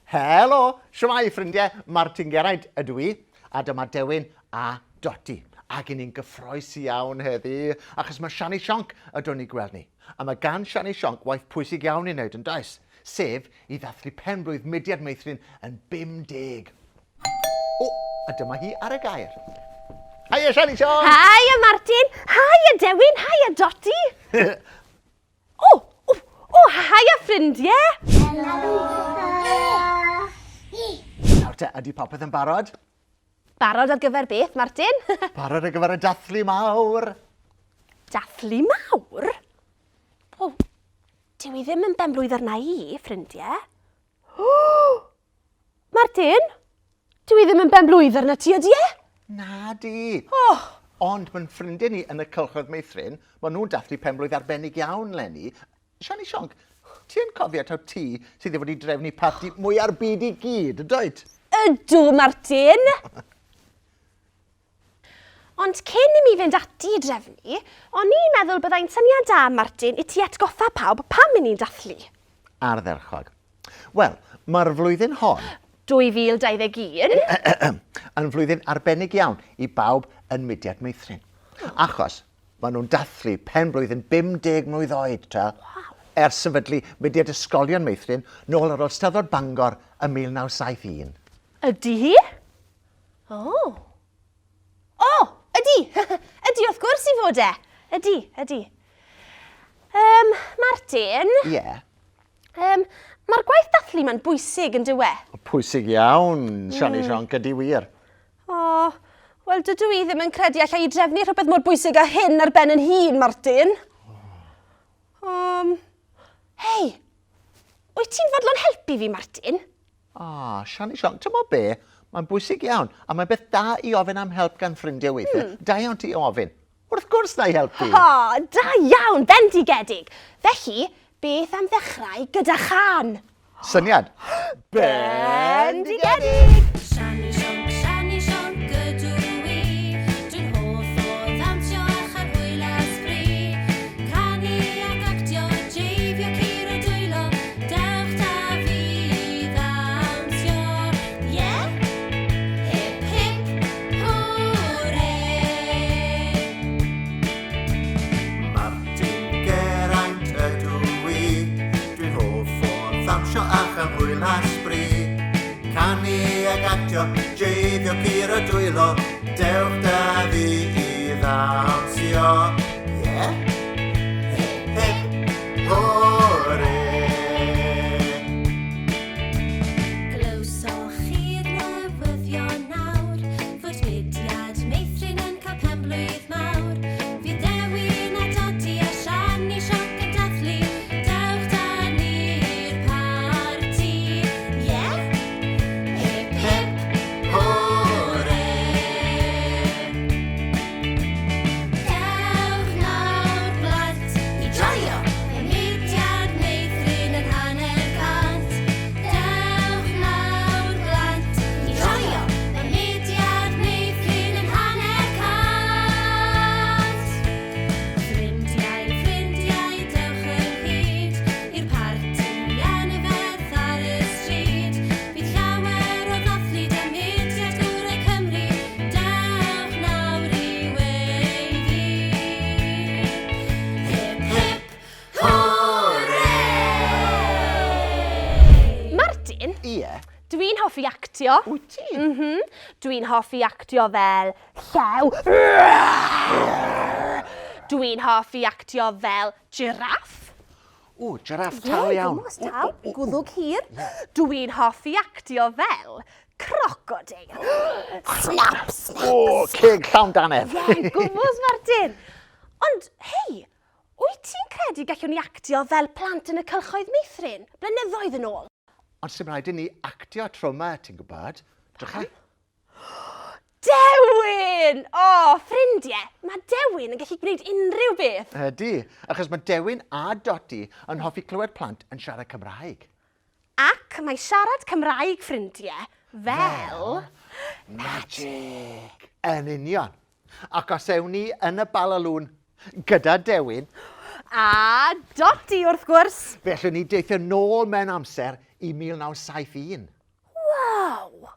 Helo! Shwmae ffrindiau, Martin Geraint ydw i, a dyma Dewin a Doti. Ac i ni'n gyffroes iawn heddi, achos mae Siani Sionc y dod ni gweld ni. A mae gan Siani Sionc waith pwysig iawn i wneud yn does? Sef i ddathlu pen-blwydd Mudiad Meithrin yn 50. O, a dyma hi ar y gair. Haia Siani Sionc! Haia Martin! Haia Dewin! Haia Doti! O! O! O! Haia ffrindiau! Helo! Nawr te, ydy popeth yn barod? Barod ar gyfer beth, Martin? Barod ar gyfer y dathlu mawr! Dathlu mawr? O, dyw i ddim yn benblwydd arna i, ffrindiau. Martin, dw i ddim yn ben-blwydd arna ti, ydy e? Na di. Oh. Ond mae'n ffrindiau ni yn y cylchoedd meithrin, maen nhw'n dathlu penblwydd arbennig iawn lenni. Siani Sionc, ti yn cofio taw ti sydd wedi drefnu parti mwya'r byd i gyd, yn dwyt? Ydw, Martin! Ond cyn i mi fynd ati i drefnu, o'n i'n meddwl byddai'n syniad da, Martin, i ti atgoffa pawb pam i ni'n dathlu. Ardderchog. Wel, mae'r flwyddyn hon... 2021. ...yn flwyddyn arbennig iawn i bawb yn Mudiad Meithrin. Achos maen nhw'n dathlu pen-blwydd yn 50 mlwydd oed, ta. Waw. Ers sefydlu Mudiad Ysgolion Meithrin nôl ar ôl Steddfod Bangor ym 1971. Ydy hi? O! O! Ydy! Ydy, wrth gwrs i fod e! Ydy, ydy. Um, Martin? Ie? Yeah. Um, Mae'r gwaith dathlu ma'n bwysig yn dyw e? Pwysig iawn, Siani mm. Sionc, ydy wir. O, wel dydw i ddim yn credu allai i drefnu rhywbeth mor bwysig â hyn ar ben yn hun, Martin. Um, hei, wyt ti'n fodlon helpu fi, Martin? Ah, Siani Sionc, ti'n be? Mae'n bwysig iawn, a mae'n beth da i ofyn am help gan ffrindiau weithiau. Mm. Da iawn ti ofyn. Wrth gwrs na i helpu. O, da iawn, bendigedig. Felly, beth am ddechrau gyda chan? Syniad. Bendigedig! Siani Sionc, Siani Sionc ydw i. Dwi'n hoff o ddawnsio a chael hwyl a sbri. Canu ac actio, jeifio curo dwylo, dewch 'da fi i ddawnsio. Ie! Hip hip hwre! Martin Geraint ydw i, dwi'n hoff o ddawnsio a chael hwyl a sbri. Canu ac actio, jeifio curo dwylo, dewch 'da fi i ddawnsio. Ie? Hip hip hwre! Glywsoch chi'r newyddion nawr fod mudiad meithrin yn cael penblwydd mawr? Fydd Dewin a Dodi a Siani Sionc yn dathlu, dewch 'da ni i'r parti. Ie? Hip hip hwre! Dewch nawr blant i joio y mudiad meithrin yn hanner cant. Dewch nawr blant i joio y mudiad meithrin yn hanner cant. Ffrindiau, ffrindiau, dewch ynghyd i'r parti anferth ar y stryd. Bydd llawer o ddathlu 'da mudiad gorau Cymru. Dewch nawr i weiddi. Hip hip hwre! Martin? Ie? Dwi'n hoffi actio. Wyt ti? Mhm. Dwi'n hoffi actio fel llew. Dwi'n hoffi actio fel jiráff. O, jiráff tal iawn. Ie, gwmws tal, gwddwg hir. Dwi'n hoffi actio fel crocodeil. Snap, snap, O, ceg llawn dannedd. Ie, gwmws, Martin. Ond, hei, wyt ti'n credu gallwn ni actio fel plant yn y cylchoedd meithrin, blynyddoedd yn ôl? Ond sy'n rhaid i ni actio tro yma, ti'n gwybod? Drycha. Dewin! O, ffrindiau, mae Dewin yn gallu gwneud unrhyw beth. Ydy, achos mae Dewin a Doti yn hoffi clywed plant yn siarad Cymraeg. Ac mae siarad Cymraeg, ffrindiau, fel... Magic! Yn union. Ac os ewn ni yn y balalŵn gyda Dewin... A Doti, wrth gwrs! Fe allwn ni deithio nôl mewn amser i 1971. Waw!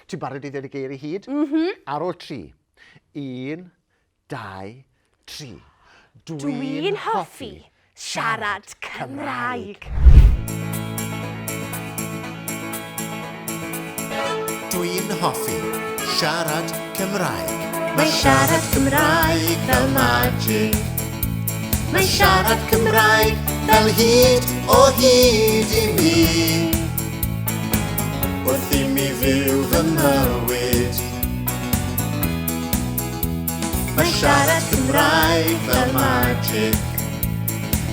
Ti'n barod i ddweud y geir i hyd? Mm -hmm. Ar ôl tri. Un, dau, tri. Dwi'n hoffi siarad Cymraeg. Dwi'n hoffi siarad Cymraeg. Mae siarad Cymraeg fel magic. Mae siarad Cymraeg fel hyd o hyd i mi. Wrth i mi fyw fy mywyd. Mae siarad Cymraeg fel magic.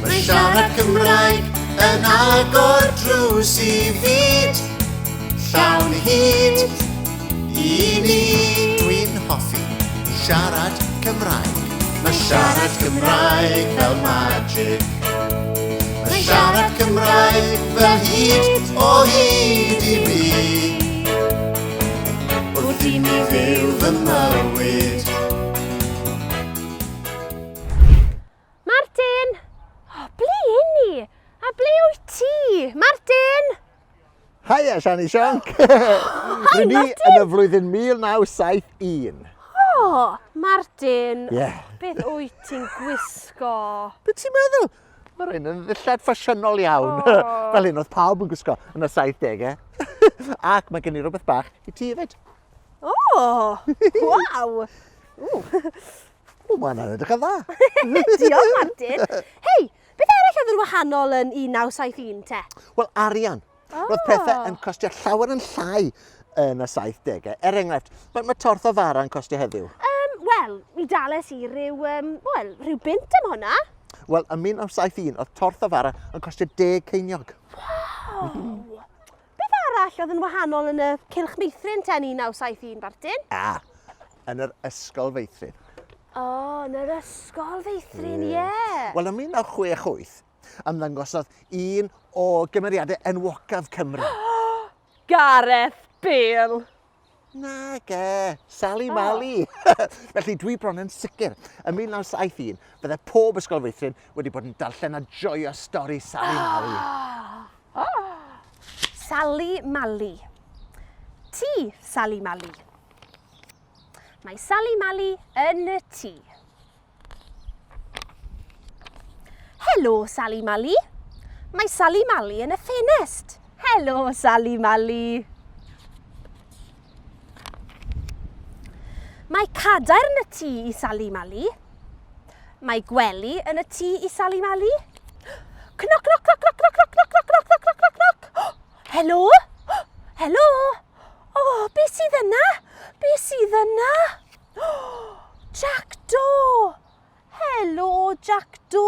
Mae siarad Cymraeg yn agor drws i fyd llawn hyd i ni. Dwi'n hoffi siarad Cymraeg. Mae siarad Cymraeg fel magic. Mae siarad Cymraeg fel hyd o hyd i mi. Wrth i mi fyw fy mywyd. Martin! O, ble yn ni? A ble wyt ti? Martin! Haia, Siani Sionc! Hi, Rydyn ni Martin! yn y flwyddyn 1971. O, Martin! Ie. Beth wyt ti'n gwisgo? Be ti'n meddwl? Mae rhain yn ddillad ffasiynol iawn. O. Fel hyn oedd pawb yn gwisgo yn y 70au. Ac mae gen i rhywbeth bach i ti hefyd. O! Waw! O, mae hwnna'n edrych yn dda. Diolch, Martin. Hei, beth arall oedd yn wahanol yn 1971 te? Wel, arian. Oh. Roedd pethau yn costio llawer yn llai yn y 70au. Er enghraifft, mae, mae torth o fara yn costio heddiw? Wel, mi dales i ryw, wel, rhyw bunt am hwnna. Wel, ym 1971, oedd torth o fara yn costio 10 ceiniog. Waw! Beth arall oedd yn wahanol yn y cylch meithrin te yn 1971, Bartyn? Ah, yn yr ysgol feithrin. O, oh, yn yr ysgol feithrin, ie. Yeah. Wel, ym 1968, ymddangosodd un o gymeriadau enwocaf Cymru. Gareth Bale! Nage, Sally Mally. Felly dwi bron yn sicr, ym 1971, bydde pob ysgol feithrin wedi bod yn darllen a joio stori Sally Mally. Sally Mally. Tŷ Sally Mally. Mae Sally Mally yn y tŷ. Helo, Sally Mally. Mae Sally Mally yn y ffenest. Helo, Sally Mally. Mae cadair yn y tŷ i Sally Mally. Mae gwely yn y tŷ i Sally Mally. Cnoc, cnoc, cnoc, cnoc, cnoc, cnoc, cnoc, cnoc, cnoc, cnoc, cnoc, cnoc. Helo? Helo? O, oh, beth sydd yna? Beth sydd yna? Jack Do! Helo, Jack Do!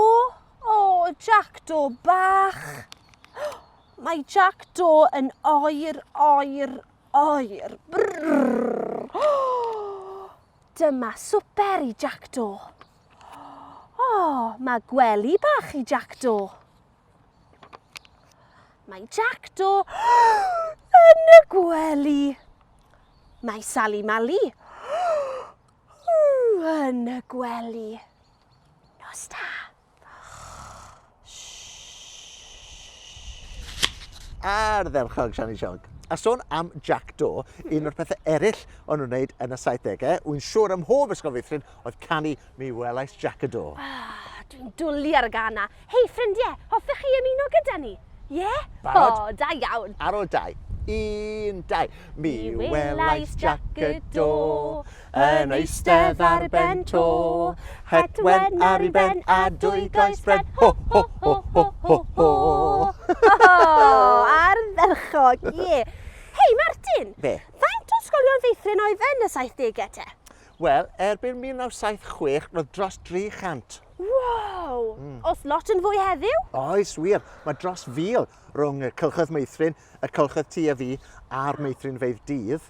O, Jack Do bach! Mae Jack Do yn oer, oer, oer. Brrr. Dyma swper i Jack Do. O, mae gwely bach i Jack Do. Mae Jack Do yn y gwely. Mae Sally Mally yn y gwely. Nos da. Ardderchog, Siani Sionc. A sôn am Jack Do, un o'r pethau eraill o'n nhw'n wneud yn y 70au, wy'n siŵr ym mhob ysgol feithrin, oedd canu Mi welais Jack y Do. Ah, dwi'n dwlu ar y gân 'na. Hei, ffrindiau, hoffech chi ymuno gyda ni? Ie? Yeah? Barod? O, da iawn. Ar ôl dau. Un, dau. Mi welais Jack y Do yn eistedd ar ben to. Het wen ar ei ben a dwy goes bren. Ho, ho, ho, ho, ho, ho. O, ardderchog, ie. Hei, Martin. Be? Faint o ysgolion feithrin oedd yn y 70au te? Wel, erbyn 1976, roedd dros 300. Wow! Mm. Os lot yn fwy heddiw? Oes, wir. Mae dros fil rhwng y cylchoedd meithrin, y cylchoedd ti a fi, a'r meithrinfeydd dydd.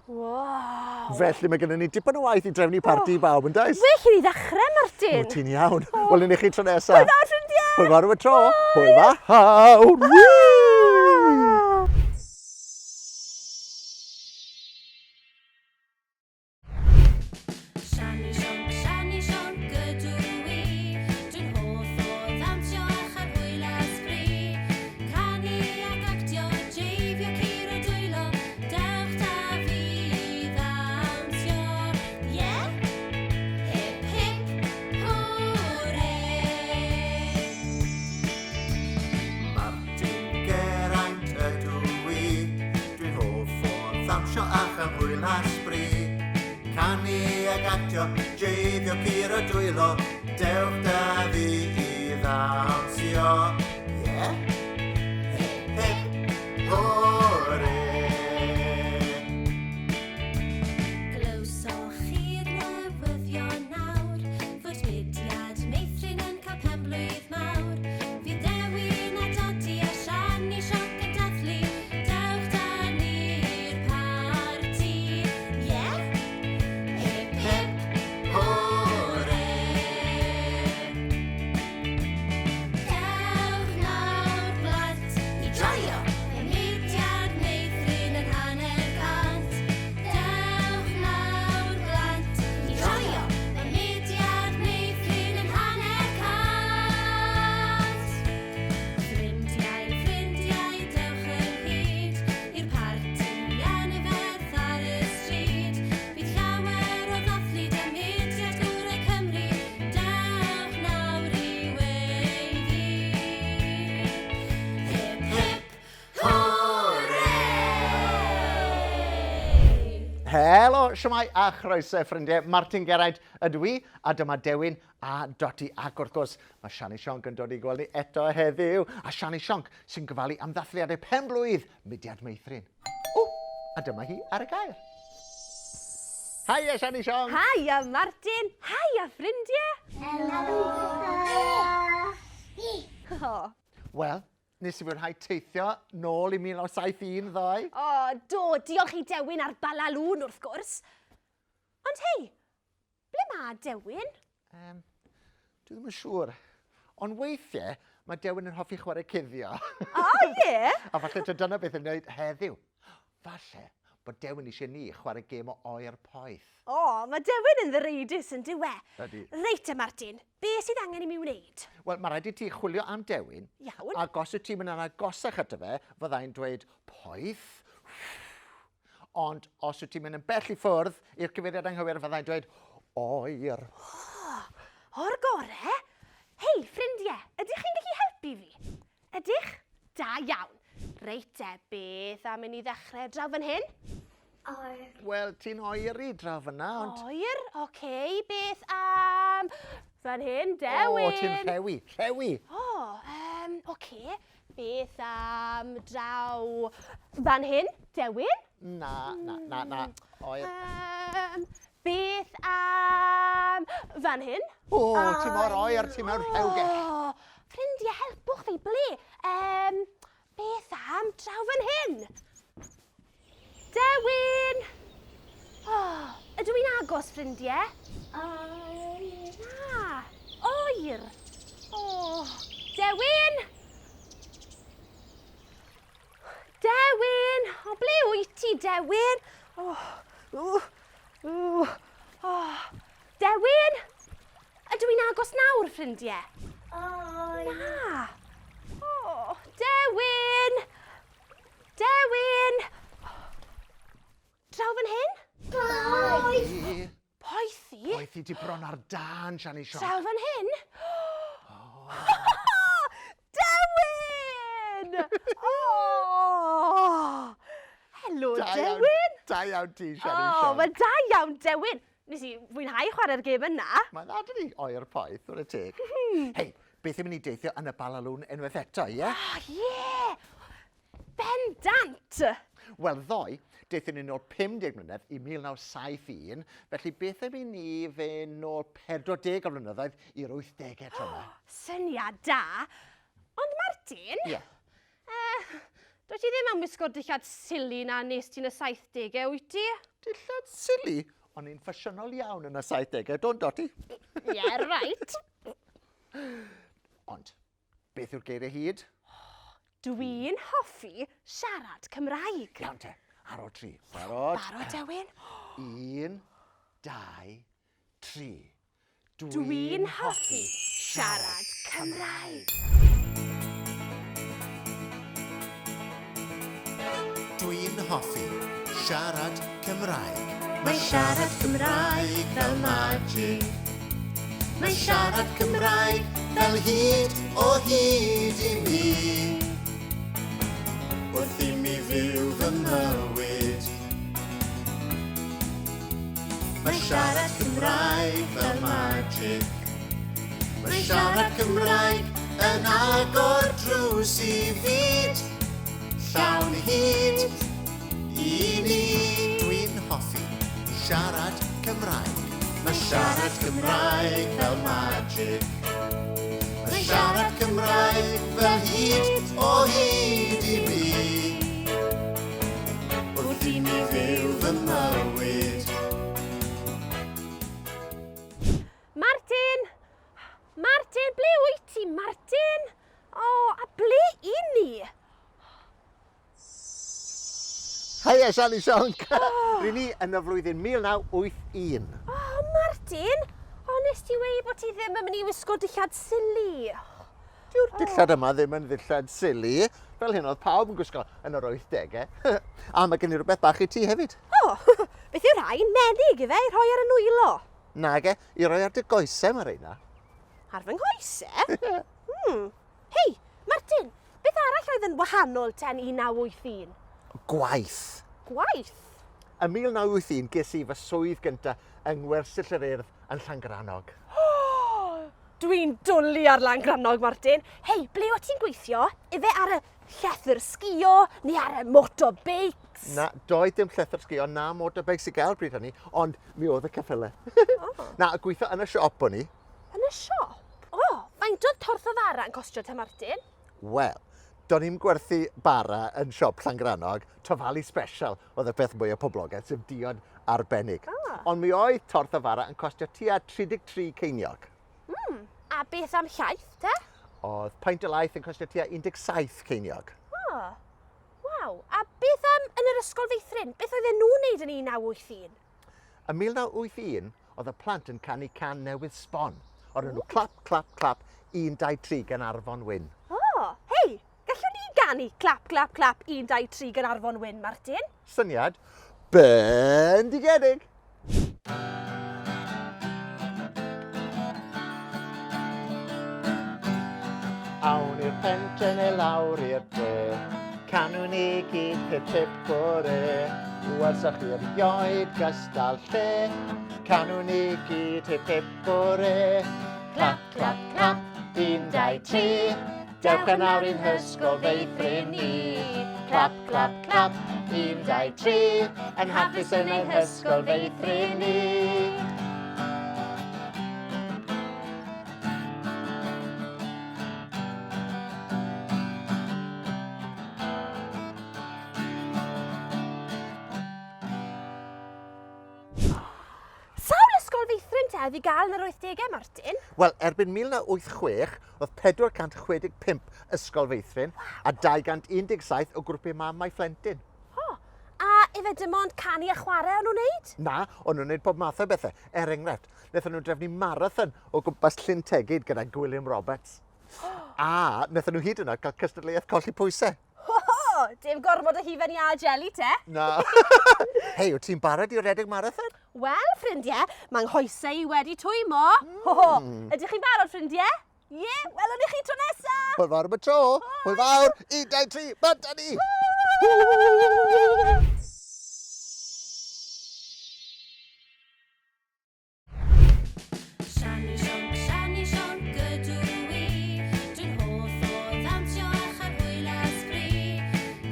Wow! Felly mae gennym ni dipyn o waith i drefnu parti i bawb, yn does? Well i ni ddechrau, Martin. O, ti'n iawn. Oh. Wel, i chi tro nesaf. Hwyl fawr, ffrindiau! Hwyl fawr am y tro. Hwyl fawr! Siani Sionc, Siani Sionc ydw i. Dwi'n hoff o ddawnsio a chael hwyl a sbri. Canu ac actio, jeifio. actio, jeifio curo dwylo, dewch da fi i ddawnsio. Ie? Hip hip hwre! Glywsoch chi'r newyddion nawr fod mudiad meithrin yn cael penblwydd mawr. Fydd Dewin a Dodi a Siani Sionc yn dathlu, dewch da ni i'r parti. Ie? Hip hip hwre! Dewch nawr blant i joio y mudiad meithrin yn 150. Dewch nawr blant i joio y mudiad meithrin yn 150. Ffrindiau, ffrindiau, dewch ynghyd i'r parti anferth ar y stryd. Bydd llawer o ddathlu da mudiad gorau Cymru. Dewch nawr i weiddi. Hip hip hwre! Helo, siwmai a chroeso ffrindiau. Martin Geraint ydw i, a dyma Dewin a Doti. Ac wrth gwrs, mae Siani Sionc yn dod i gweld ni eto heddiw. A Siani Sionc sy'n gofalu am ddathliadau pen-blwydd Mudiad Meithrin. O, a dyma hi ar y gair. Haia, Siani Sionc! Haia, Martin! Haia, ffrindiau! Helo! Oh. Wel, nes i fwynhau teithio nôl i 1971 ddoe. O, do, diolch i Dewin a'r Balalŵn, wrth gwrs. Ond hei, ble mae Dewin? Dwi ddim yn siŵr. Ond weithiau, mae Dewin yn hoffi chwarae cuddio. O, ie? A falle taw dyna beth yn wneud heddiw. Falle bod Dewin eisiau ni chwarae gêm o oer poeth. O, mae Dewin yn ddireidus yn dyw e? Ydy. Reit te, Martin, be sydd angen i mi wneud? Wel, mae rhaid i ti chwilio am Dewin. Iawn. Ac os wyt ti'n mynd yn agosach ato fe, fyddai'n dweud poeth. Ond os wyt ti'n mynd yn bell i ffwrdd i'r cyfeiriad anghywir, fyddai'n dweud oer. O, o'r gore. Hei, ffrindiau, ydych chi'n gallu helpu fi? Ydych? Da iawn. Reit te, beth am i ni ddechrau draw fan hyn? Oer. Wel, ti'n oeri draw fyna, ond... Oer? Oce, okay. Beth am fan hyn, Dewin? O, ti'n rhewi, rhewi. O, oce. Okay. Beth am draw fan hyn, Dewin? Na, na, na, na. Oer. Beth am fan hyn? O, ti mor oer, ti mewn rhewgell. O, ffrindiau, helpwch fi, ble? Beth am draw fan hyn? Dewin! O, ydw i'n agos, ffrindiau? Oer. Na, oer. O, Dewin! Dewin! O, ble wyt ti, Dewin? O, ww, ww, o. Dewin! Ydw i'n agos nawr, ffrindiau? Oer. Na. O, Dewin! Dewin! Draw fan hyn? Poeth. Poethi? Poethi di bron ar dân, Siani Sionc. Draw fan hyn? Dewin! Oh! Helo, Dewin! Da iawn ti, Siani Sionc. O, mae da iawn, Dewin. Nes i fwynhau chwarae'r gêm yna. Mae'n dda, dydi? Oer poeth, wrth y teg. Hei, beth am i ni deithio yn y Balalŵn unwaith eto, ie? O, ie! Bendant! Wel, ddoe, deithio ni nôl 50 mlynedd i 1971, felly beth am i ni fynd nôl 40 o flynyddoedd i'r 80au tro yma? Syniad da. Ond Martin... Ie? Dwyt ti ddim am wisgo'r dillad sili na nes ti yn y 70au, wyt ti? Dillad sili? O'n i'n ffasiynol iawn yn y 70au, don't Dotty? Ie, yeah, right. Ond, beth yw'r geiriau hyd? Dwi'n hoffi siarad Cymraeg. Iawn te, ar ôl tri. Barod? Barod, Dewin. 1, 2, 3. Dwi'n hoffi siarad Cymraeg. Dwi'n hoffi siarad Cymraeg. Mae siarad Cymraeg fel magic. Mae siarad Cymraeg fel hyd o hyd i mi. Wrth i mi fyw fy mywyd. Mae siarad Cymraeg fel magic. Mae siarad Cymraeg yn agor drws i fyd llawn hyd i ni. Dwi'n hoffi siarad Cymraeg. Mae siarad Cymraeg fel magic. Mae siarad Cymraeg fel hyd o hyd i mi. Wrth i mi fyw fy mywyd. Martin! Martin, ble wyt ti, Martin? O, a ble i ni? Heia, Siani Sionc! Oh. Ry'n ni yn y flwyddyn 1981. O, oh, Martin! O, nes ti wei bod ti ddim yn mynd i wisgo dillad sili. Dyw'r dillad yma ddim yn ddillad sili. Fel hyn oedd pawb yn gwisgo yn yr 80au. A mae gen i rhywbeth bach i ti hefyd. O, oh, beth yw'r rhain? Menig, ife, i rhoi ar y nwylo. Nage, i roi ar dy goesau mae reina. Ar fy nghoesau? Hei, Martin, beth arall oedd yn wahanol ten 1981? Gwaith. Gwaith? Ym 1981 ges i fy swydd gynta yng Ngwersyll yr Urdd yn Llangrannog. Dwi'n dwlu ar Langrannog, Martin. Hei, ble o ti'n gweithio? Ife ar y llethr sgio neu ar y motobeics? Na, doedd dim llethr sgio na motobeics i gael bryd hynny, ond mi oedd y ceffylau. Oh. Na, gweithio yn y siop o'n i. Yn y siop? O, oh, faint oedd torth o fara yn costio te, Martin? Wel, do'n i'm gwerthu bara yn siop Llangrannog, Tofali Special oedd y peth mwyaf poblogaidd, sef diod arbennig. Ah. Ond mi oedd torth o fara yn costio tua 33 ceiniog. A beth am llaeth, te? Oedd peint o laeth yn costio tua 17 ceiniog. O, waw. A beth am yn yr ysgol feithrin? Beth oedden nhw'n neud yn 1981? Yn 1981, oedd y plant yn canu can newydd sbon. O'r enw Clap, Clap, Clap, 1, 2, 3 gan Arfon Wyn. O, hei, gallwn ni ganu Clap, Clap, Clap, 1, 2, 3 gan Arfon Wyn, Martin? Syniad bendigedig! Awn i'r pentre neu lawr i'r dre, canwn ni gyd hip hip hwre. Welsoch chi erioed gystal lle, canwn ni gyd hip hip hwre. Clap, clap, clap, 1, 2, 3, dewch yn awr i'n hysgol feithrin ni. Clap, clap, clap, 1, 2, 3, yn hapus yn ein hysgol feithrin ni. Sawl ysgol feithrin te oedd i gael yn yr 80au, Martin? Wel, erbyn 1986, oedd 465 ysgol feithrin a 217 o grwpiau mamau phlentyn. O, a ife dim ond canu a chwarae o'n nhw'n neud? Na, o'n nhw'n neud pob math o bethau. Er enghraifft, wnaethon nhw drefnu marathon o gwmpas Llyn Tegid gyda Gwilym Roberts. A wnaethon nhw hyd yn oed cael cystadleuaeth colli pwysau. Ho ho! Dim gormod o hufen iâ a jeli te. Na. Hei, wyt ti'n barod i redeg marathon? Wel, ffrindiau, mae nghoesau i wedi twymo. Ho ho! Ydych chi'n barod, ffrindiau? Ie, yeah, welwn ni chi tro nesa! Hwyl fawr am y tro! Hwyl fawr! 1, 2, 3, bant â ni! Siani Sionc, Siani Sionc ydw i. Dwi'n hoff o ddawnsio a chael hwyl a sbri.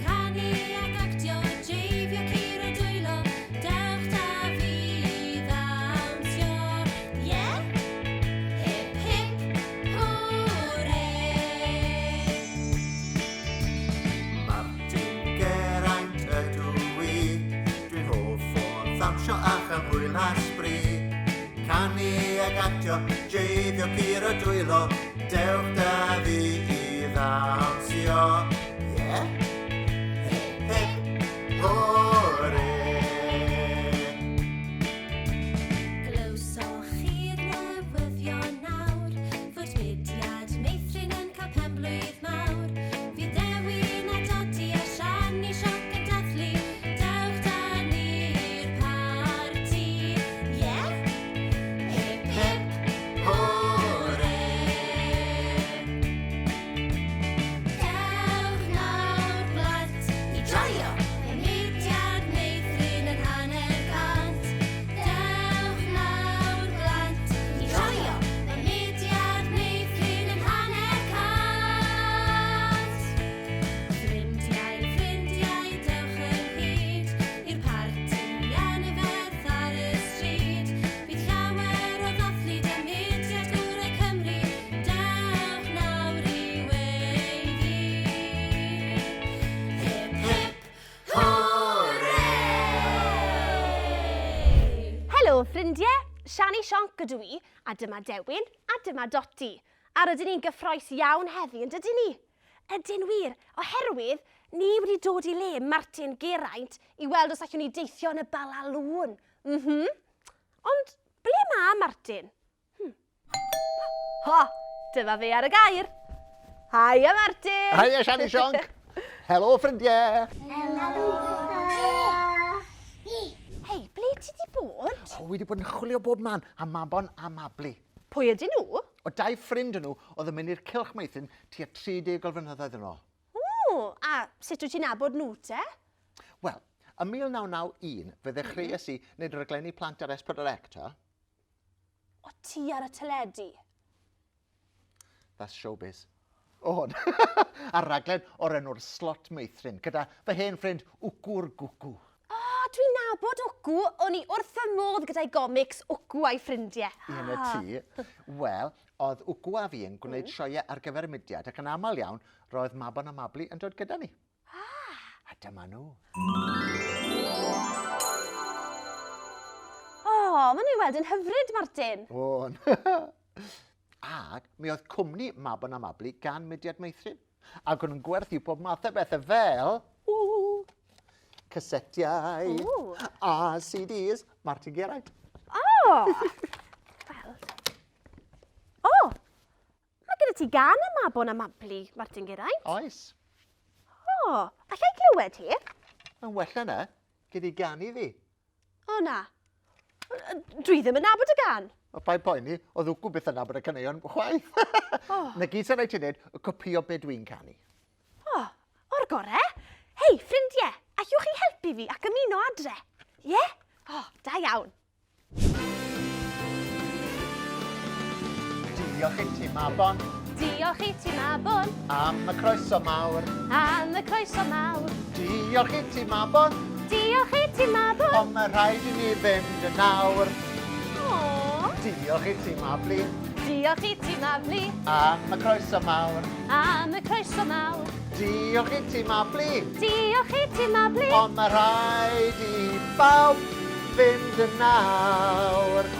Canu ac actio, jeifio curo dwylo, dewch da fi i ddawnsio. Ie! Hip hip hwre! Martin Geraint ydw i. Dwi'n hoff o ddawnsio a chael hwyl a sbri. Canu ag actio, jeifio curo dwylo, dewch da fi i ddawnsio. Ie? Hip hip hwre! Glywsoch chi'r newyddion nawr fod mudiad meithrin yn cael penblwydd mawr. Fydd Dewin a Dodi a Siani Sionc yn dathlu, dewch da ni i'r parti. Ie? Hip hip hwre! Sionc ydw i, a dyma Dewin, a dyma Doti. A rydyn ni'n gyffroes iawn heddi, yn dydyn ni? Ydyn wir, oherwydd ni wedi dod i le Martin Geraint i weld os allwn ni deithio yn y Balalŵn. Mhm. Ond ble mae Martin? Ho! Dyma fe ar y gair. Haia, Martin! Haia, Siani Sionc! Helo, ffrindiau! Helo! Hei, ble ti di bod? O, wi wedi bod yn chwilio bob man am Mabon a Mabli. Pwy ydyn nhw? O, dau ffrind yn nhw oedd yn mynd i'r cylch meithrin tua 30 o flynyddoedd yn ôl. O, a sut wyt ti'n nabod nhw te? Wel, ym 1991, fe ddechreuais i wneud rhaglenni plant ar S4C, ta. O ti ar y teledu? That's showbiz. O'n. Ar raglen o'r enw'r Slot Meithrin, gyda fy hen ffrind Wcw'r Gwcw. O, dwi'n nabod Wcw. O'n i wrth fy modd gyda'i gomics Wcw a'i ffrindiau. Ie, na ti. Wel, oedd Wcw a fi yn gwneud mm. sioeau ar gyfer y mudiad, ac yn aml iawn, roedd Mabon a Mabli yn dod gyda ni. Ah! A dyma nhw. O, maen nhw'n weld yn hyfryd, Martin. O'n. Ac mi oedd cwmni Mabon a Mabli gan Mudiad Meithrin. Ac o'n nhw'n gwerthu pob math o bethau fel... Ww, casetiau Ww. a CDs Martin Geraint. O! Weld. O! Mae gyda ti gan y Mabon a Mabli, Martin Geraint. Oes. O, allai glywed hi? Yn well na, gyd i ganu fi. O na. Dwi ddim yn nabod y gan. O, paid poeni, oedd wcw byth yn nabod y caneuon chwaith. Oh. Na gyd sy'n rhaid ti wneud, copio be dwi'n canu. O, o'r gore. Hei, ffrindiau, allwch chi helpu fi ac ymuno adre? Ie? Yeah? O, da iawn. Diolch i ti, Mabon. Diolch i ti, Mabon. Am y croeso mawr. Am y croeso mawr. Diolch i ti, Mabon. Diolch i ti, Mabon. Ond mae rhaid i ni fynd yn nawr. O. Diolch i ti, Mabli. Diolch i ti, Mabli. Am y croeso mawr. Am y croeso mawr. Diolch i ti, Mabli. Diolch i ti, Mabli. Ond mae rhaid i bawb fynd yn nawr.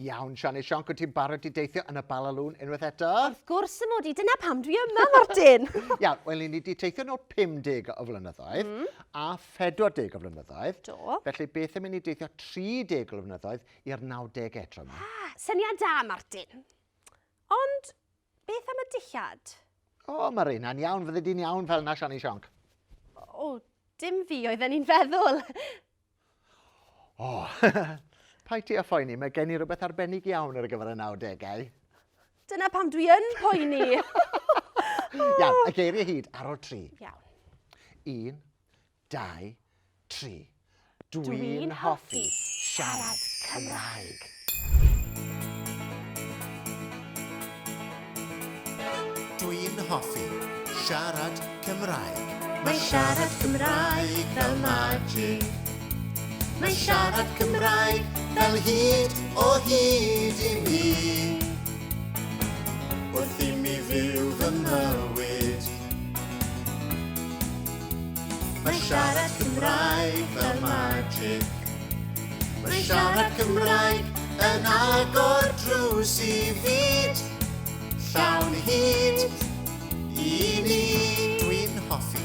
Iawn, Siani Sionc, wyt ti'n barod i deithio yn y Balalŵn unwaith eto? Wrth gwrs y mod i, dyna pam dwi yma, Martin. Iawn, wel, ni wedi teithio nôl 50 o flynyddoedd mm. a 40 o flynyddoedd. Do. Felly beth am i ni deithio 30 o flynyddoedd i'r 90au tro yma? Ah, syniad da, Martin. Ond Beth am y dillad? O, mae reina'n iawn, fydde di'n iawn fel na, Siani Sionc. O, dim fi oedden ni'n feddwl. O, paid ti â phoeni, mae gen i rhywbeth arbennig iawn ar gyfer y 90au. Dyna pam dwi yn poeni. Iawn, y geiriau hyd ar ôl tri. Iawn. Un, 2, 3. Dwi'n hoffi siarad Cymraeg. Dwi'n hoffi siarad Cymraeg. Mae siarad Cymraeg fel magic. Mae siarad Cymraeg fel hyd o hyd i mi. Wrth i mi fyw fy mywyd. Mae siarad Cymraeg fel magic. Mae siarad Cymraeg yn agor drws i fyd llawn hyd i ni. Dwi'n hoffi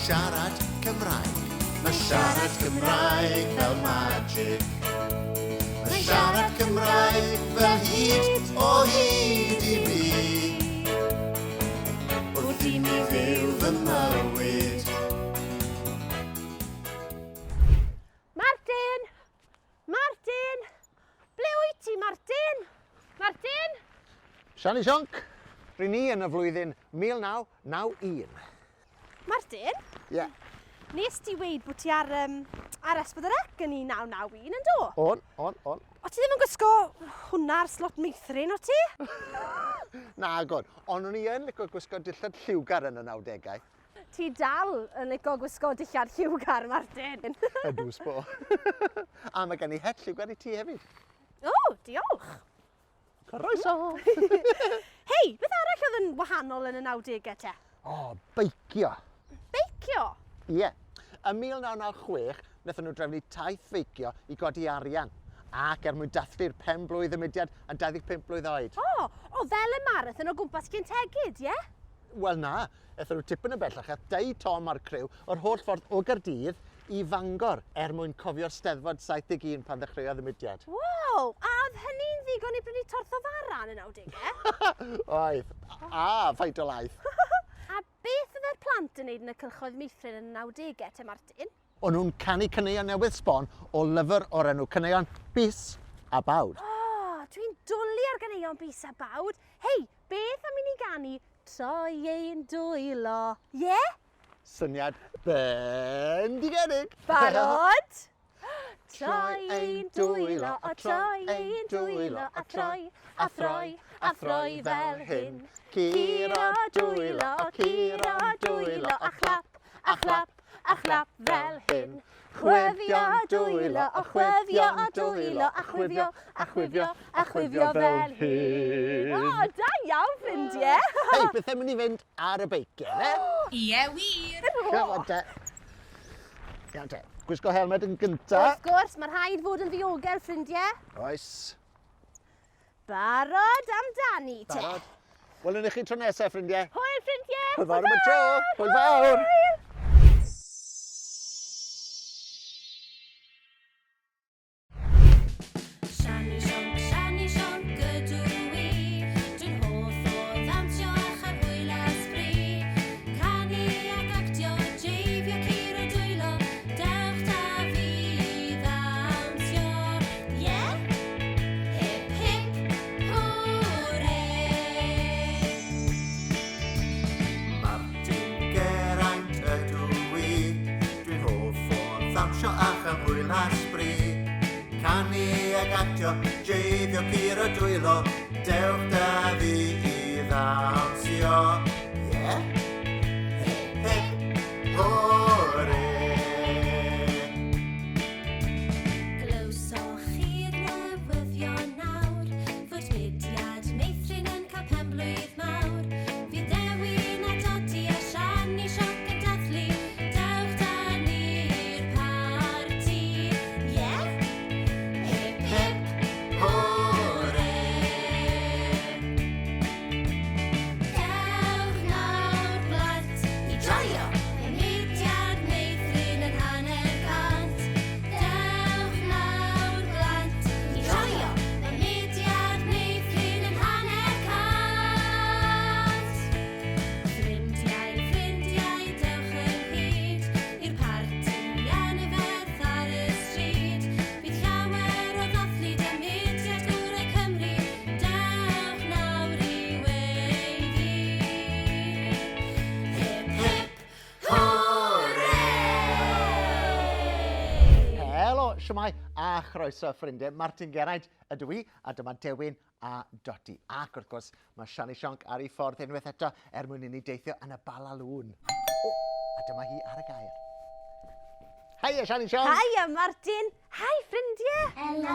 siarad Cymraeg. Mae siarad Cymraeg fel magic. Mae siarad Cymraeg fel hyd o hyd i mi. Wrth i mi fyw fy mywyd. Martin! Martin! Ble wyt ti, Martin? Martin? Siani Sionc, ry'n ni yn y flwyddyn 1991. Martin? Ie. Yeah. Nes ti weud bod ti ar, um, ar S4C yn 1991, yn do? On, on, on. O ti ddim yn gwisgo hwnna ar slot meithrin, o ti? Nagon, ond o'n i yn licio gwisgo dillad lliwgar yn y 90au. Ti dal yn licio gwisgo dillad lliwgar, Martin. Ydw, sbo. A mae gen i het lliwgar i ti hefyd. O, diolch. Croeso! Hei, beth arall oedd yn wahanol yn y 90au te? O, beicio. Beicio? Ie. Yeah. Ym 1996, wnaethon nhw drefnu taith feicio i godi arian ac er mwyn dathlu'r pen-blwydd y mudiad yn 25 blwydd oed. O, o fel y marathon o gwmpas Llyn Tegid, ie? Wel na, aethon nhw tipyn yn bellach, aeth Dei Tom a'r criw yr holl ffordd o Gaerdydd i Fangor er mwyn cofio'r Steddfod 71 pan ddechreuodd y mudiad. Wow, a oedd hynny'n ddigon i brynu torth o fara yn y 90au? Oedd, a faint o laeth. A beth fydde'r plant yn neud yn y cylchoedd meithrin yn y 90au te, Martin? O'n nhw'n canu caneuon newydd sbon o lyfr o'r enw Caneuon Bys a Bawd. O, dwi'n dwlu ar ganeuon Bys a Bawd. Hei, beth am i ni ganu Troi ein dwylo? Ie? Syniad bendigedig! Barod? Troi ein dwylo, a troi ein dwylo, a throi, a throi, a throi fel hyn. Curo dwylo, curo dwylo, a chlap, a chlap, a chlap fel hyn. Chwifio dwylo, a chwifio dwylo, a chwifio, a chwifio, a chwifio fel hyn. O, da iawn, ffrindiau! Hei, beth am i ni fynd ar y beiciau, ne? Ie, wir! Come on, te. Iawn te. Gwisgo helmed yn gynta. Wrth gwrs, mae rhaid fod yn ddiogel, ffrindiau. Oes. Barod amdani, te. Barod. Welwn ni chi tro nesaf, ffrindiau. Hwyl, ffrindiau! Hwyl fawr am y tro! Hwyl fawr! Siani Sionc, Siani Sionc ydw i. Dwi'n hoff o ddawnsio a chael hwyl a sbri. Canu ac actio, jeifio curo dwylo. Dewch 'da fi i ddawnsio. Ie! Hip hip hwre! Martin Geraint ydw i. Dwi'n hoff o ddawnsio a chael hwyl a sbri. Canu ag actio, jeifio curo dwylo. Dewch 'da fi i ddawnsio. Ie? Hip hip hwre! Glywsoch chi'r newyddion nawr fod mudiad meithrin yn cael penblwydd mawr. Fydd Dewin a Dodi a Siani Sionc yn dathlu. Dewch 'da ni i'r parti. Ie? Hip hip hwre! Dewch nawr blant i joio y mudiad meithrin yn hanner cant. Dewch nawr blant i joio y mudiad meithrin yn hanner cant. Ffrindiau, ffrindiau, dewch ynghyd i'r parti anferth ar y stryd. Bydd llawer o ddathlu 'da mudiad gorau Cymru. Dewch nawr i weiddi. Hip hip hwre! Helo, shwmae a chroeso ffrindiau. Martin Geraint ydw i, a dyma Dewin a Doti. Ac wrth gwrs, mae Siani Sionc ar ei ffordd unwaith eto er mwyn i ni deithio yn y Balalŵn. O, a dyma hi ar y gair. Haia, Siani Sionc! Haia, Martin! Hi, ffrindiau! Helo!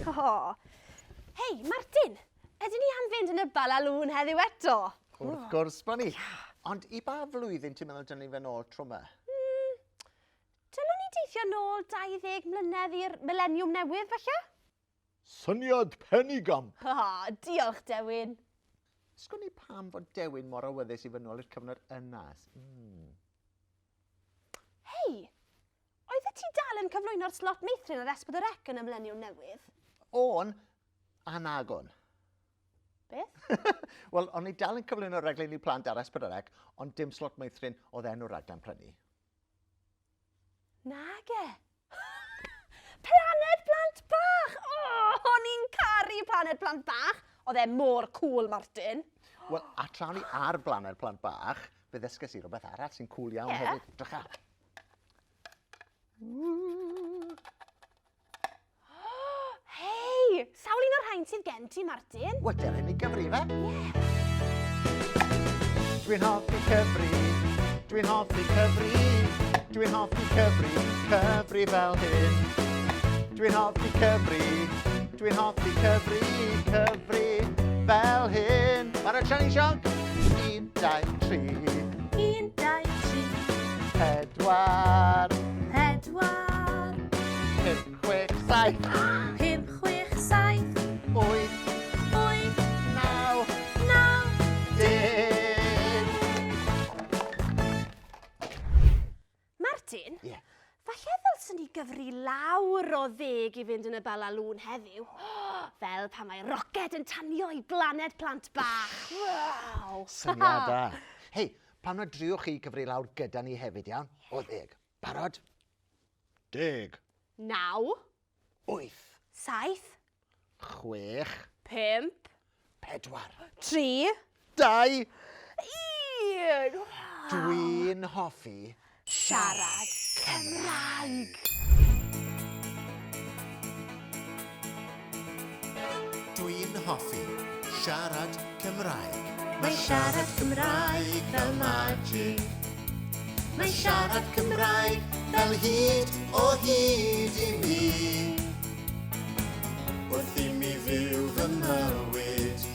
O. Hei, Martin! Ydyn ni am fynd yn y Balalŵn heddiw eto? Wrth gwrs bod ni. Ond i ba flwyddyn ti'n meddwl dyn ni fynd nôl tro 'ma? Dylwn ni deithio nôl 20 mlynedd i'r mileniwm newydd, falle? Syniad penigamp! O, diolch, Dewin. Sgwn i pam fod Dewin mor awyddus i fynd nôl i'r cyfnod yna. Hei, oeddet ti dal yn cyflwyno'r slot meithrin ar S4C yn y mileniwm newydd? O'n, a nag o'n. Beth? Wel, o'n i dal yn cyflwyno rhaglen i plant ar S4C, ond dim slot meithrin oedd enw'r rhaglen prynu. Nage. Planed Plant Bach! O, o'n i'n caru Planed Plant Bach! Oedd e mor cool, Martin. Wel, a tra o'n i ar Blaned Plant Bach, fe ddysges i rhywbeth arall sy'n cool iawn Ie? hefyd. Drycha. Hei! Sawl un o'r rhain sydd gen ti, Martin? Wel, dere ni gyfri, fe? Ie. Dwi'n hoffi cyfri, dwi'n hoffi cyfri, dwi'n hoffi cyfri, cyfri fel hyn. Dwi'n hoffi cyfri, dwi'n hoffi cyfri, cyfri fel hyn. Barod, Siani Sionc? 1, 2, 3. 1, 2, 3. 4, Pedwar. Pedwar. 5, 6, 7. 5, 6, 7. 8. 8. 9. 9. 10. Martin? Ie. Yeah. Falle ddylswn ni gyfri lawr o ddeg i fynd yn y balalŵn heddiw. Fel pan mae roced yn tanio i blaned plant bach. Waw! Syniad da. Hei, pam na driwch chi gyfri lawr gyda ni hefyd, iawn? O ddeg. Barod? 10. 9. 8. 7. 6. 5. 4. 3. 2. 1. Dwi'n hoffi siarad Cymraeg. Dwi'n hoffi siarad Cymraeg. Mae siarad Cymraeg fel magic. Mae siarad Cymraeg fel hyd o hyd i mi. Wrth i mi fyw fy mywyd.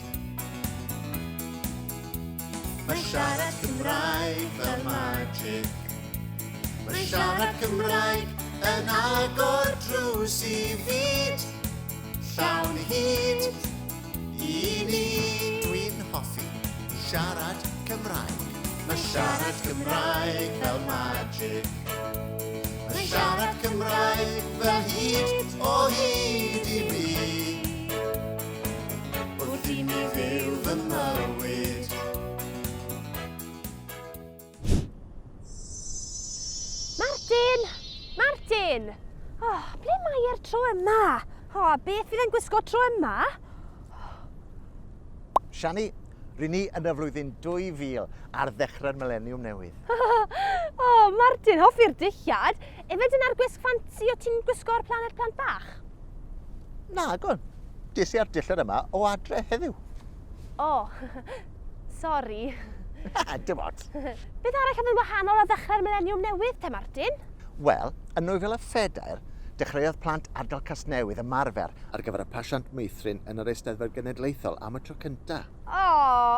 Mae siarad Cymraeg fel magic. Mae siarad Cymraeg yn agor drws i fyd. Llawn hyd i ni. Dwi'n hoffi siarad Cymraeg. Mae siarad Cymraeg fel magic. Mae siarad Cymraeg fel hyd o hyd i mi. Wrth i mi fyw fy mywyd. Martin! Martin! Oh, ble mae e'r tro yma? O, a beth fydd e'n gwisgo tro yma? Siani, ry'n ni yn y flwyddyn 2000 ar ddechrau'r mileniwm newydd. O, oh, Martin, hoffi'r dillad. Efe dyna'r gwisg ffansi o ti'n gwisgo ar Planet Plant Bach? Na, gon. Des i ar dillad yma o adre heddiw. O, sori. Dim ots. Beth arall oedd yn wahanol ar ddechrau'r mileniwm newydd te, Martin? Wel, yn 2004, dechreuodd plant ardal Casnewydd ymarfer ar gyfer y pasiant meithrin yn yr Eisteddfod Genedlaethol am y tro cyntaf. O,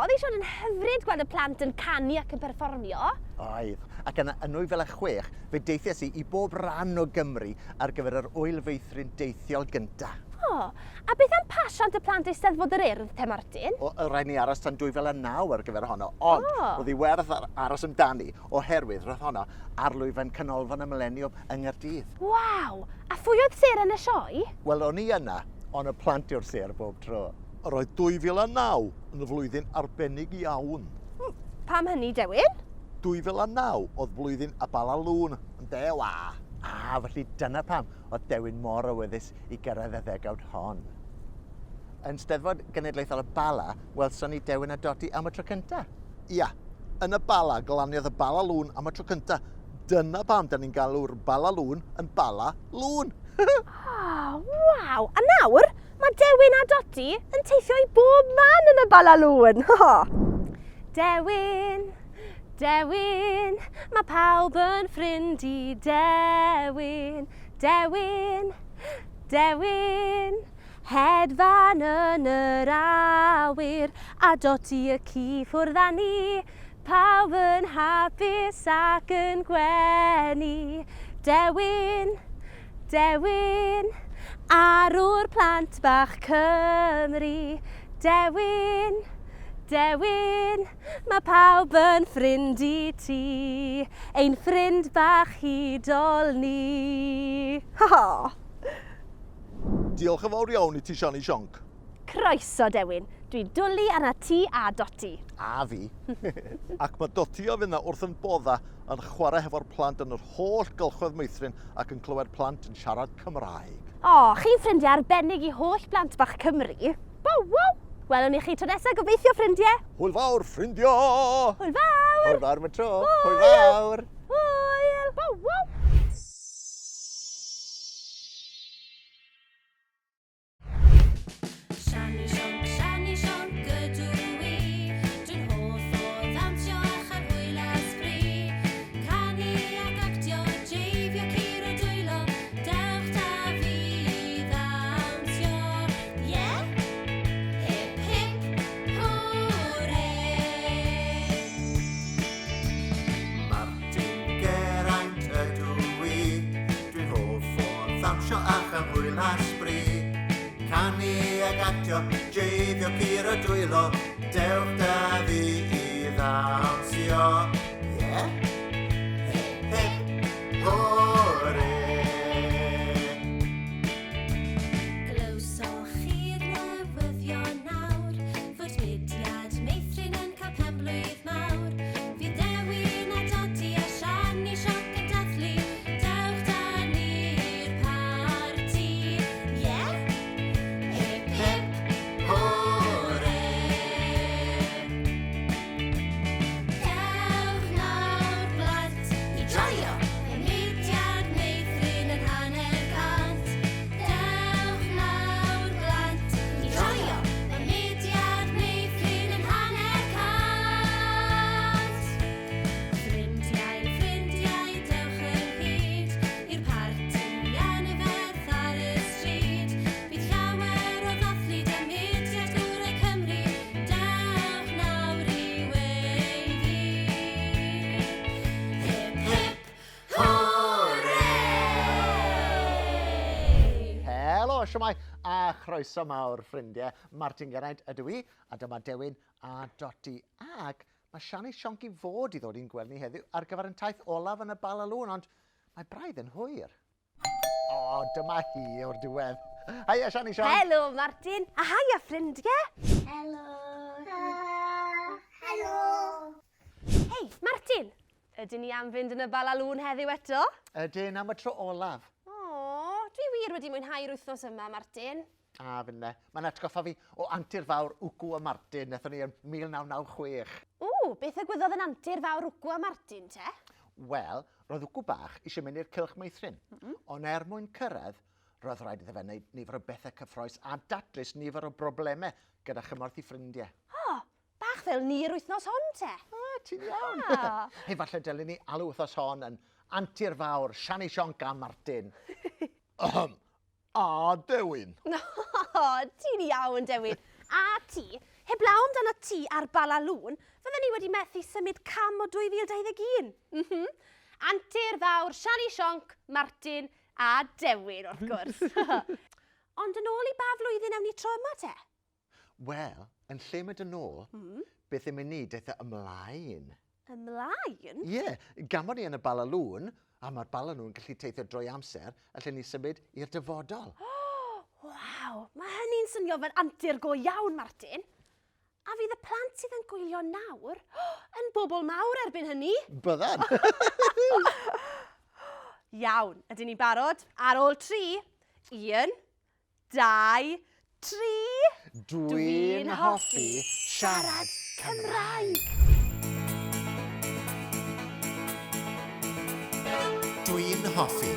oedd eisiau yn hyfryd gweld y plant yn canu ac yn perfformio. Oedd. Ac yna, yn 2006, fe deithiais i i bob rhan o Gymru ar gyfer yr Ŵyl Feithrin Deithiol gyntaf. O, a beth am pasiant y plant Eisteddfod yr Urdd te, Martin? O, oedd rhaid ni aros tan 2009 ar gyfer honno, ond O. oedd hi werth aros amdani oherwydd roedd honno ar lwyfan Canolfan y Mileniwm yng Nghaerdydd. Waw! A phwy oedd seren y sioe? Wel, o'n i yna, ond y plant yw'r sêr bob tro. Yr oedd 2009 yn flwyddyn arbennig iawn. Pam hynny, Dewin? 2009 oedd blwyddyn y Balalŵn, ynde, wa? A, felly dyna pam oedd Dewin mor awyddus i gyrraedd y ddegawd hon. Yn Steddfod Genedlaethol y Bala, welson ni Dewin a Doti am y tro cynta. Ia, yn y Bala, glaniodd y Balalŵn am y tro cynta. Dyna pam da ni'n galw'r Balalŵn yn Bala Lŵn. Oh, waw! A nawr, mae Dewin a Doti yn teithio i bob man yn y Balalŵn. Dewin, Dewin, mae pawb yn ffrind i Dewin. Dewin, Dewin, hedfan yn yr awyr, a Doti y ci ffwrdd â ni. Pawb yn hapus ac yn gwenu. Dewin, Dewin, arwr plant bach Cymru. Dewin, Dewin, mae pawb yn ffrind i ti. Ein ffrind bach hudol ni. Ha ha! Diolch yn fawr iawn i ti, Siani Sionc. Croeso, Dewin. Dwi'n dwlu arna ti a Doti. A fi. Ac mae Doti a finna wrth yn bodda yn chwarae hefo'r plant yn yr holl gylchoedd meithrin ac yn clywed plant yn siarad Cymraeg. O, chi'n ffrindiau arbennig i holl blant bach Cymru. Wow, wow! Welwn ni chi tro nesaf, gobeithio, ffrindiau. Hwyl fawr, ffrindiau! Hwyl fawr! Hwyl fawr am y tro. Hwyl! Hwyl fawr! Hwyl! Wow, wow! Siani Sionc, Siani Sionc ydw i. Dwi'n hoff o ddawnsio a chael hwyl a sbri. Canu ac actio, jeifio curo dwylo. Dewch da fi i ddawnsio. Ie? Hip hip hwre! Martin ddawnsio a chael hwyl a sbri. Canu ag actio, jeifio curo dwylo, dewch da fi i ddawnsio. Ie? Hip hip hwre! Glywsoch chi'r newyddion nawr fod mudiad meithrin yn cael penblwydd mawr. Fydd Dewin a Dodi a Siani Sionc yn dathlu. Dewch da ni i'r parti. Ie? Hip hip hwre! Dewch nawr blant i joio y mudiad meithrin yn 150. Dewch nawr blant i joio y mudiad meithrin yn 150. Ffrindiau, ffrindiau, dewch ynghyd i'r parti anferth ar y stryd. Bydd llawer o ddathlu da mudiad gorau Cymru. Dewch nawr i weiddi. Hip hip hwre! Helo, siwmai, a chroeso mawr, ffrindiau. Martin Geraint ydw i, a dyma Dewin a Doti. Ac mae Siani Sionc i fod i ddod i'n gweld ni heddiw ar gyfer yn taith olaf yn y Balalŵn, ond mae braidd yn hwyr. O, dyma hi o'r diwedd. Haia, Siani Sionc. Helo, Martin. A haia, ffrindiau. Helo. Helo. Hei, Martin. Ydyn ni am fynd yn y Balalŵn heddiw eto? Ydyn, am y tro olaf. O, dwi wir wedi mwynhau'r wythnos yma, Martin. A finne. Mae'n atgoffa fi o antur fawr Wcw a Martin, nethon ni yn 1996. Ww, beth ddigwyddodd yn antur fawr Wcw a Martin te? Wel, roedd Wcw bach eisiau mynd i'r cylch meithrin, ond er mwyn cyrraedd, roedd rhaid iddo fe wneud nifer o bethau cyffroes a datrys nifer o broblemau gyda chymorth ei ffrindiau. O, bach fel ni'r wythnos hon te. O, ti'n iawn. Hei, falle dylen ni alw wythnos hon yn Antur Fawr, Siani Sionc a Martin. Ahem. A Dewin. O, ti'n iawn, Dewin. A ti, heblaw amdano ti a'r Balalŵn, fydden ni wedi methu symud cam o 2021. Mm -hmm. Antur fawr, Siani Sionc, Martin a Dewin, wrth gwrs. Ond yn ôl i ba flwyddyn ewn ni tro yma te? Wel, yn lle mynd yn ôl, beth am i ni deithio ymlaen? Ymlaen? Ie, yeah, gan bod ni yn y Balalŵn, a mae'r Balalŵn gallu teithio drwy amser, allen ni symud i'r dyfodol. Waw, mae hynny'n swnio fel antur go iawn, Martin. A fydd y plant sydd yn gwylio nawr yn bobl mawr erbyn hynny. Byddan. Iawn, ydyn ni'n barod? Ar ôl 3, 1, 2, 3. Dwi'n hoffi siarad Cymraeg. Dwi'n hoffi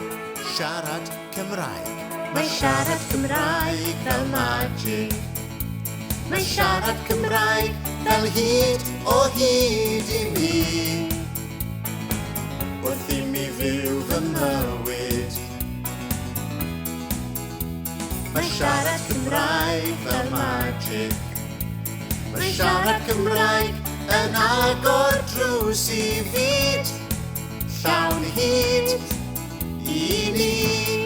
siarad Cymraeg. Mae siarad Cymraeg fel magic. Mae siarad Cymraeg fel hyd o hyd i mi. Wrth i mi fyw fy mywyd. Mae siarad Cymraeg fel magic. Mae siarad Cymraeg yn agor drws i fyd llawn hyd i ni.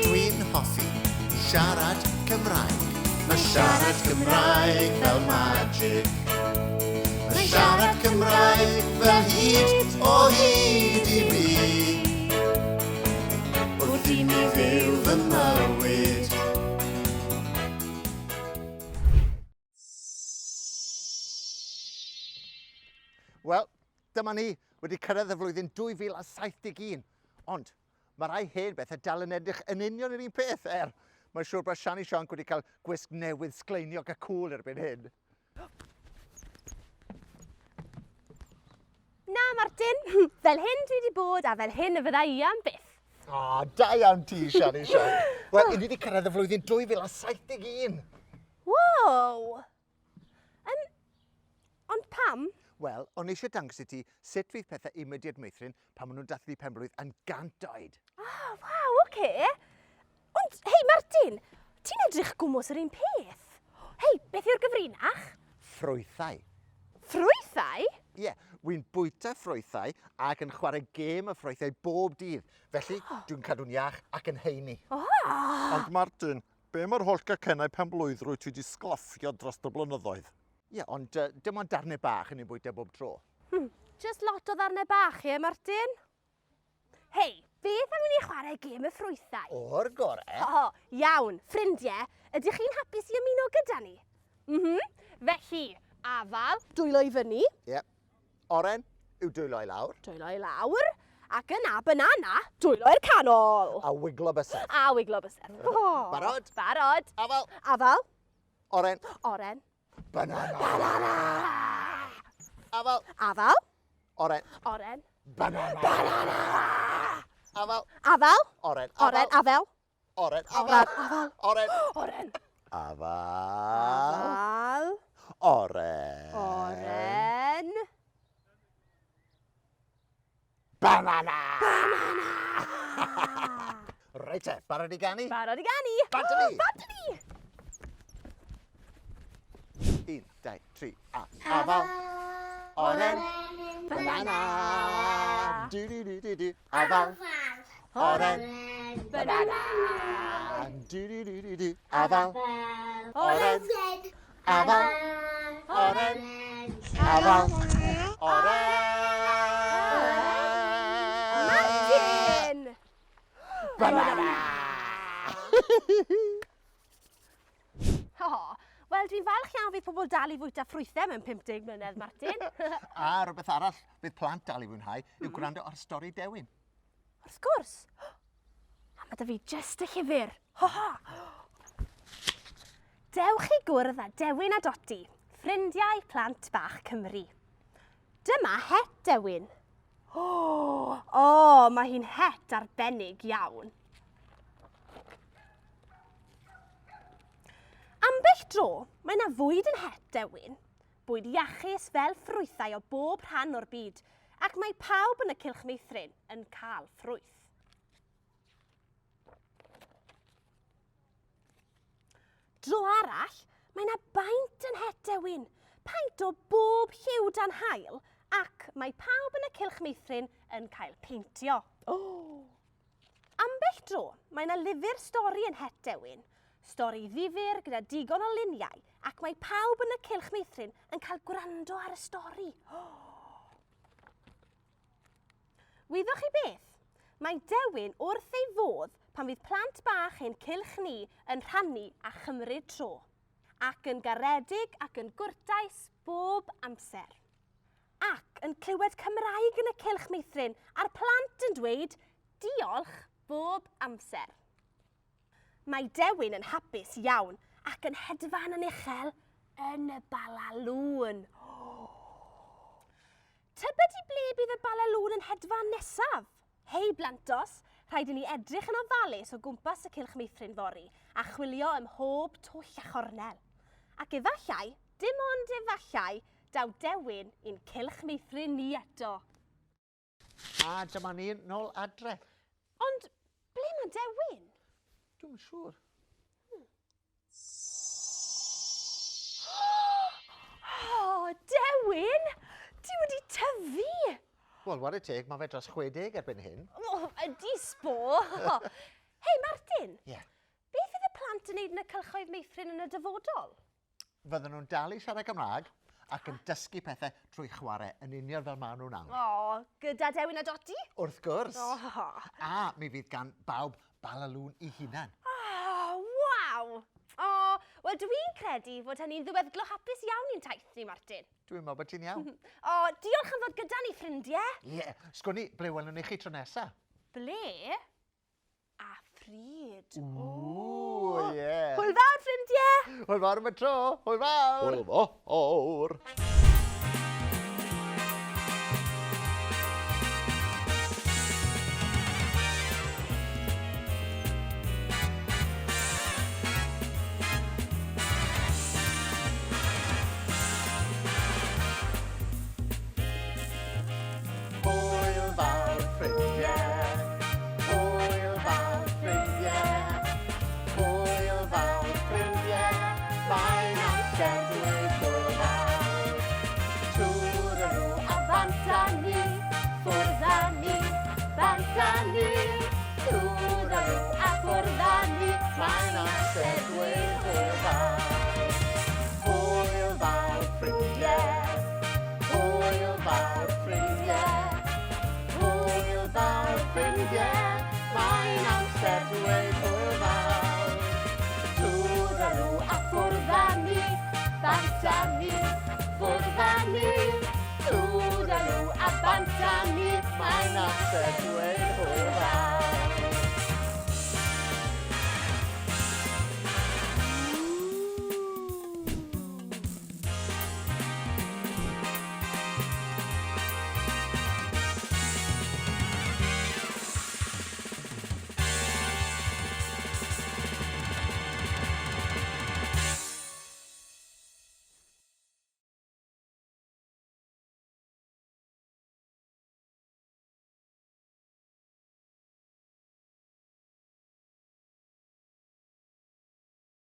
Dwi'n hoffi siarad Cymraeg. Mae siarad Cymraeg fel magic. Mae siarad Cymraeg fel hyd o hyd i mi. Wrth i mi fyw fy mywyd. Wel, dyma ni, wedi cyrraedd y flwyddyn 2071. Ond, mae rai hen bethau dal yn edrych yn union yr un peth, er mae'n siŵr bod Siani Sionc wedi cael gwisg newydd sgleiniog a cŵl erbyn hyn. Na, Martin, fel hyn dwi wedi bod a fel hyn y fydda i am byth. O, da iawn ti, Siani Sian. Wel, i ni wedi cyrraedd y flwyddyn 2071. Wow! Um, ond pam? Wel, o'n i eisiau dangos i ti sut fydd pethau i Mudiad Meithrin pan maen nhw'n dathlu penblwydd yn 100 oed. Oh, waw, oce. Okay. Ond, hei, Martin, ti'n edrych gwmws yr un peth. Hei, beth yw'r gyfrinach? Ffrwythau. Ffrwythau? Ie, yeah. Wy'n bwyta ffrwythau ac yn chwarae gêm y ffrwythau bob dydd. Felly, dwi'n cadw'n iach ac yn heini. Ond Martin, be am yr holl gacennau penblwydd rwyt ti 'di sglaffio dros y blynyddoedd? Ie, ond uh, dim ond darnau bach yn ei bwyta bob tro. Just lot o ddarnau bach, ie, Martin? Hei, beth am i ni chwarae gêm y ffrwythau? O'r gore. O, iawn, ffrindiau, ydych chi'n hapus i ymuno gyda ni? Mhm. Felly, afal, dwylo i fyny. Ie. Yep. Oren yw dwylo i lawr. Dwylo i lawr. Ac yna, banana, dwylo i'r canol. A wiglo bysedd. A wiglo bysedd. Oh. Barod? Barod. Afal. Afal. Oren. Oren. Banana. Banana. Afal. Afal. Oren. Oren. Banana. Banana. Afal. Afal. Oren. Oren. Afel. Oren. Afal. Afal. Oren. Oren. Afal. Afal. Oren. Oren. Banana! Banana! Reit te, barod i ganu? Barod i ganu! Bant â ni! Bant â ni! Un, dau, tri, a. Afal. Oren. Banana. Du, du, du, du, du. Afal. Oren. Banana. Du, du, du, du, du. Afal. Oren. Afal. Oren. Afal. Oren. Martin! Banana! O, wel dwi'n falch iawn fydd pobl dal i fwyta ffrwythau mewn 50 mlynedd, Martin. A rhywbeth arall fydd plant dal i fwynhau yw gwrando ar stori Dewin. Wrth gwrs. A mae da fi jyst y llyfr. Ho ho! Dewch i gwrdd â Dewin a Doti, ffrindiau plant bach Cymru. Dyma het Dewin. O, oh, oh, mae hi'n het arbennig iawn. Ambell dro, mae yna fwyd yn het Dewin. Bwyd iachus fel ffrwythau o bob rhan o'r byd, ac mae pawb yn y Cylch Meithrin yn cael ffrwyth. Dro arall, mae yna baint yn het Dewin, paent o bob lliw dan haul, ac mae pawb yn y Cylch Meithrin yn cael peintio. Oh! Ambell dro, mae 'na lyfr stori yn Het Dewin. Stori ddifyr gyda digon o luniau ac mae pawb yn y cylch meithrin yn cael gwrando ar y stori. Wyddoch chi beth? Mae Dewin wrth ei fodd pan fydd plant bach ein cylch ni yn rhannu a chymryd tro. Ac yn garedig ac yn gwrtais bob amser. Ac yn clywed Cymraeg yn y cylch meithrin a'r plant yn dweud diolch bob amser. Mae Dewin yn hapus iawn ac yn hedfan yn uchel yn y balalŵn. Tybed i ble bydd y balalŵn yn hedfan nesaf? Hei blantos, rhaid i ni edrych yn ofalus o gwmpas y cylch meithrin fory a chwilio ym mhob twll a chornel. Ac efallai, dim ond efallai, daw Dewin i'n cylch meithrin ni eto. A dyma ni nôl adre. Ond ble mae Dewin? Dwi'm yn siŵr. O, Dewin! Ti wedi tyfu! Wel, ware teg, mae fe dros 60 erbyn hyn. O, ydy sbo! Hei, Martin! Ie. Yeah. Beth fydd y plant yn neud yn y cylchoedd meithrin yn y dyfodol? Fydden nhw'n dal i siarad Cymraeg ac yn dysgu pethau trwy chwarae, yn union fel maen nhw nawr. O, gyda Dewin a Doti? Wrth gwrs. O. A mi fydd gan bawb balalŵn i hunan. O, waw! O, wel dwi'n credu fod hynny'n ddiweddglo hapus iawn i'n taith ni, Martin. Dwi'n meddwl bod ti'n iawn. O, diolch am ddod gyda ni, ffrindiau. Ie, yeah. sgwn i, ble welwn ni chi tro nesa? Ble? A phryd. Ww, ie. Hwyl fawr, ffrindiau! Hwyl fawr am y tro! Hwyl fawr! Hwyl fawr! Hwyl fawr ffrindiau, hwyl fawr ffrindiau, hwyl fawr ffrindiau, mae'n amser dweud hwyl fawr. dweud.